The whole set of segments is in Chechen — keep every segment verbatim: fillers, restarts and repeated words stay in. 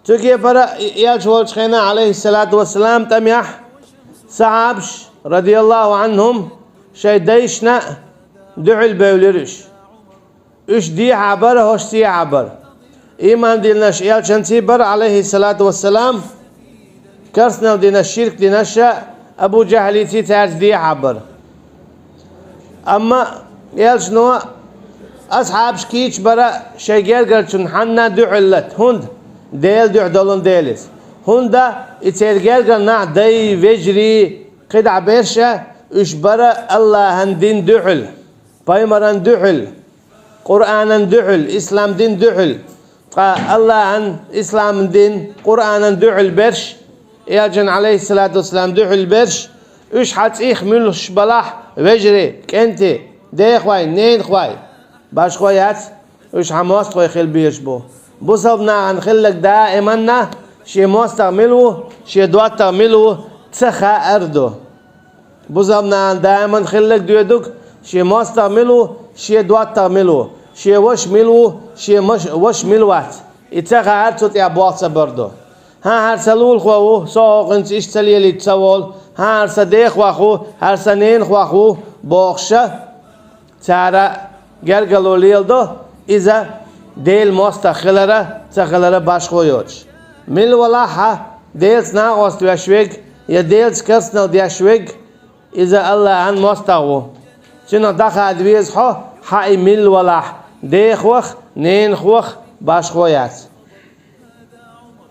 Цу кепара и-, элча волчу хенахь, алейхиссалату вассалам, тӀамехь сахьабаш, радияллаху анхум, шайн дайшна дуьхьал бевлира уьш. Уьш дехьа бара, хӀорш сехьа бара. Ийман диллинарш элчанций бара, алейхиссалату вассалам, керстанал динарш, ширк динарш, Абу Жахьлиций цаьрца дехьа бара. Амма элчано асхьабаш кийча бара шайн гергарчун хьанна дуьхьал лата, хӀунда? Делан дуьхьа долун дела иза. ХӀунда и церан гергара нах, дай, вежарий, кхидӀа берш а, уьш бара Аллахьан дин дуьхьал, пайхамаран дуьхьал, Къуръанан дуьхьал, ислам дин дуьхьал. Ткъа Аллахьан, ислам дин, Къуръанан дуьхьал берш, элчан, алейхиссалату вассалам, дуьхьал берш, уьш хьан цӀийх муьлш балахь, вежарий, кӀентий, дехой, ненахой, башхо яц, уьш хьан мостагӀий хила безаш бу. Бусалба нахана хилларг даиманна шен мостагӀа мила ву, шен доттагӀа мила ву ца хаар ду. Бусалба нахана даиман хилларг доьдуг, шен мостагӀа мила ву, шен доттагӀа мила ву, шен ваша мила ву, шен маш-, ваша мила вац. И ца хаар, цу тӀехь болх ца бар ду. ХӀан, хӀара сан лулахо ву, со хӀокхуьнца иштта ца лелийта ца волу, хӀан, хӀара сан дехох ву, хӀара сан ненахох ву, бохуш а, цара гергарло леладо, иза Делан мостагӀа хилар а, ца хилар а башхо йоцуш. Мила валахь а, Делаца накъост веш верг я Делаца керстанал деш верг, иза Аллахьан мостагӀа ву. Цуьнах дӀахада веза хьо, хьан и мила валахь, дехох, ненахох башхо яц.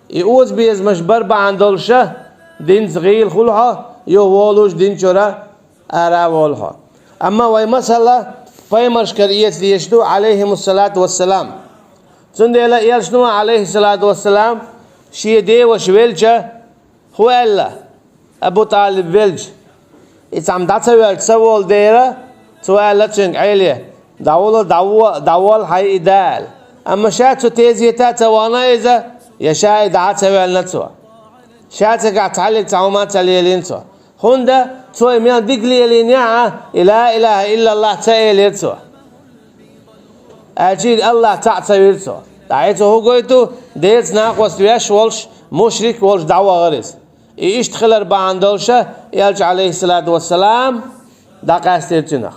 И озабезамаш бар бахьана долуш а, динца гӀийла хуьлу хьо, юха волуш дин чуьра ара а волу хьо. Амма вай масала пайхамаршкара эца дезаш ду, алейхимуссалату вассалам. Цундела элчано, алейхиссалату вассалам, шен деваша велча, хӀун аьлла, Абу ТӀалиб велча, и цхьамма дӀа ца воьлча ца волу дела, цо аьлла цуьнга: «Ӏеле, дӀавала, дӀаво-, дӀаволла хьайн и да», – аьлла. Амма ша цу тезета а ца вахана иза, я ша и дӀа а ца воьллина цо. Ша цигахь цхьаьллиг цхьа хӀума а ца лелийна цо. ХӀунда цо и мел дика лелийна а, и ла илаха иллаллах ца элира цо. Аьлча и Аллах цхьаъ ца вира цо. ТӀаккха и цо хӀун гойту? Делаца накъост веш волуш, мушрик волуш дӀавахара иза. И иштта хилар бахьана долуш а, элча, алейхиссалату вассалам, дӀакъаьстира цуьнах.